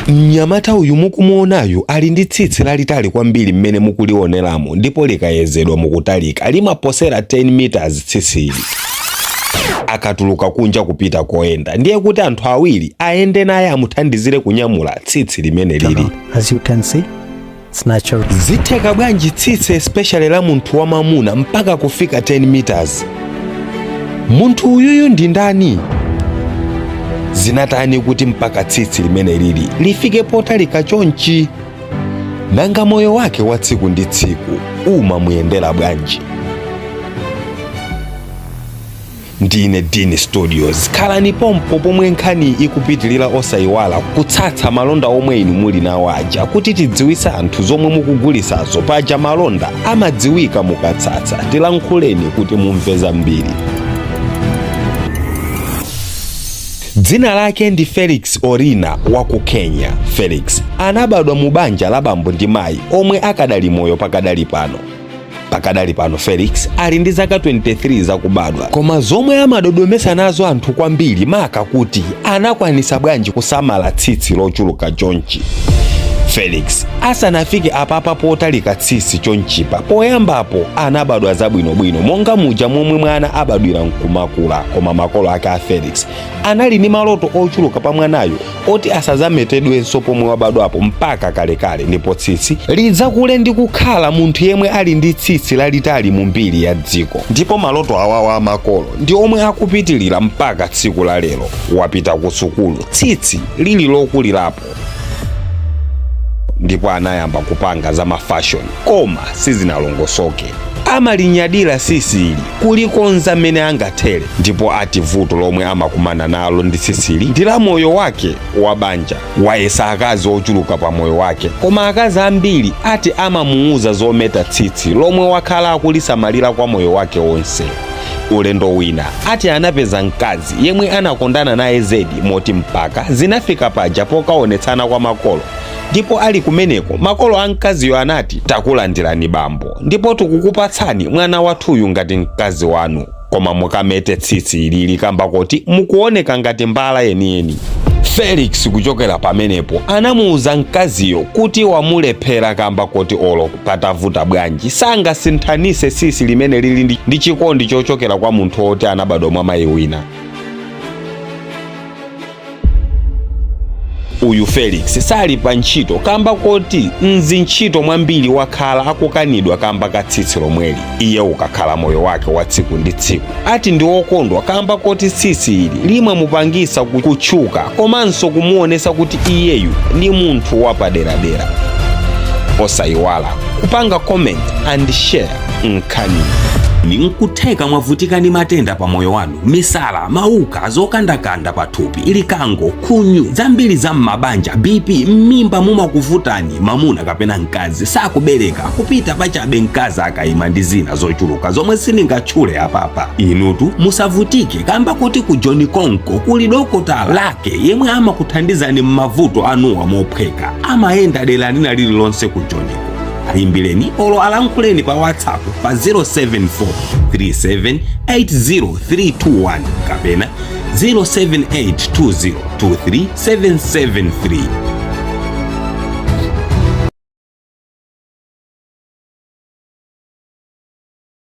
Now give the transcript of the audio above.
Mnyamata uyu mukumuonayu ali ndi tsitsi lalitali kwambiri mmene mukulioneramo, ndipo likayezedwa mukutalika limaposera 10 meters tsitsili. Akatuluka kunja kupita koyenda, ndiye kuti anthu awiri ayende naye amuthandizire kunyamula tsitsi limene lili. As you can see, it's natural. Zitheka bwanji tsitsi, especially la munthu wamamuna, mpaka kufika 10 meters? Munthu uyuyu ndi ndani? Zinatani kuti mpaka tsitsi limene lili lifike potalika chonchi? Nanga moyo wake wa tsiku ndi tsiku umamuyendera bwanji? Ndine Dini Studios, khalani pompo pomwe nkhani ikupitilira. Osayiwala kutsatsa malonda omwe inu muli nawo aja kuti tidziwise anthu zomwe mukugulisazo. Paja malonda amadziwika mukatsatsa. Tilankhuleni kuti mumve zambiri. Dzina lake ndi Felix Orina wa ku Kenya. Felix anabadwa mu banja la bambo ndi mayi omwe akadali moyo pakadali pano. Pakadali pano Felix ali ndi zaka 23 zakubadwa, koma zomwe amadodomesa nazo anthu kwambiri maka kuti anakwanisa bwanji kusamala tsitsi lochuluka chonchi. Felix asanafike apapa potalika tsitsi chonchipa, poyambapo anabadwa zabwinobwino monga muja momwe mwana abadwira nkumakula. Koma makolo ake a Felix anali ndi maloto ochuluka pa mwanayo oti asazametedwenso pomwe wabadwapo mpaka kalekale, ndipo tsitsi lidzakule ndi kukhala munthu yemwe ali ndi tsitsi lalitali mu mbiri ya dziko. Ndipo maloto awawa amakolo ndi omwe akupitilira mpaka tsiku la lero. Wapita ku sukulu tsitsi lili lokulirapo, ndipo anayamba kupanga za mafashoni, koma sizinalongosoke. Amalinyadira tsitsili, kulikonza mmene angathere, ndipo ati vuto lomwe amakumana nalo ndi tsitsili ndi la moyo wake wa banja. Wayesa akazi ochuluka pa moyo wake, koma akazi ambiri ati amamuuza zometa tsitsi lomwe wakhala akulisamalira kwa moyo wake wonse. Ulendo wina ati anapeza mkazi yemwe anakondana naye zedi, moti mpaka zinafika paja pokaonetsana kwa makolo. Ndipo ali kumeneko, makolo a mkaziyo anati, "Takulandirani bambo, ndipo tikukupatsani mwana wathuyu ngati mkazi wanu, koma mukamete tsitsi ilili kamba koti mukuoneka ngati mbala yeniyeni." Felix kuchokera pamenepo anamuuza mkaziyo kuti wamulephera, kamba koti olo patavuta bwanji sangasinthanise tsitsi limene lili ndi chikondi chochokera kwa munthu woti anabadwa mwa mayi wina. Uyu Felix sali pa ntchito kamba koti mzintchito mwambiri wakhala akukanidwa kamba ka tsitsi lomweli. Iye ukakhala moyo wake wa tsiku ndi tsiku, ati ndi wokondwa kamba koti tsitsi ili limamupangisa kutchuka komanso kumuonesa kuti iyeyu ndi munthu wapaderadera. Osayiwala kupanga comment and share nkhani. Nkutheka mwavutika ndi matenda pa moyo wanu, misala, mauka, zokandakanda pathupi, likango, khunyu, zambiri za m'mabanja, BP, m'mimba mumakuvutani, mamuna kapena mkazi sakubereka, kupita pachabe mkazi akayima, ndi zina zochuluka zomwe sindingatchule apapa. Inutu musavutike kamba kuti ku John Konko kuli dokotala lake yemwe amakuthandizani m'mavuto anuwa mophweka. Amayenda dera lina lililonse ku Johniko. Ayimbireni olo alankhuleni pa WhatsApp pa 074 37 80321 kapena 078 2023 773.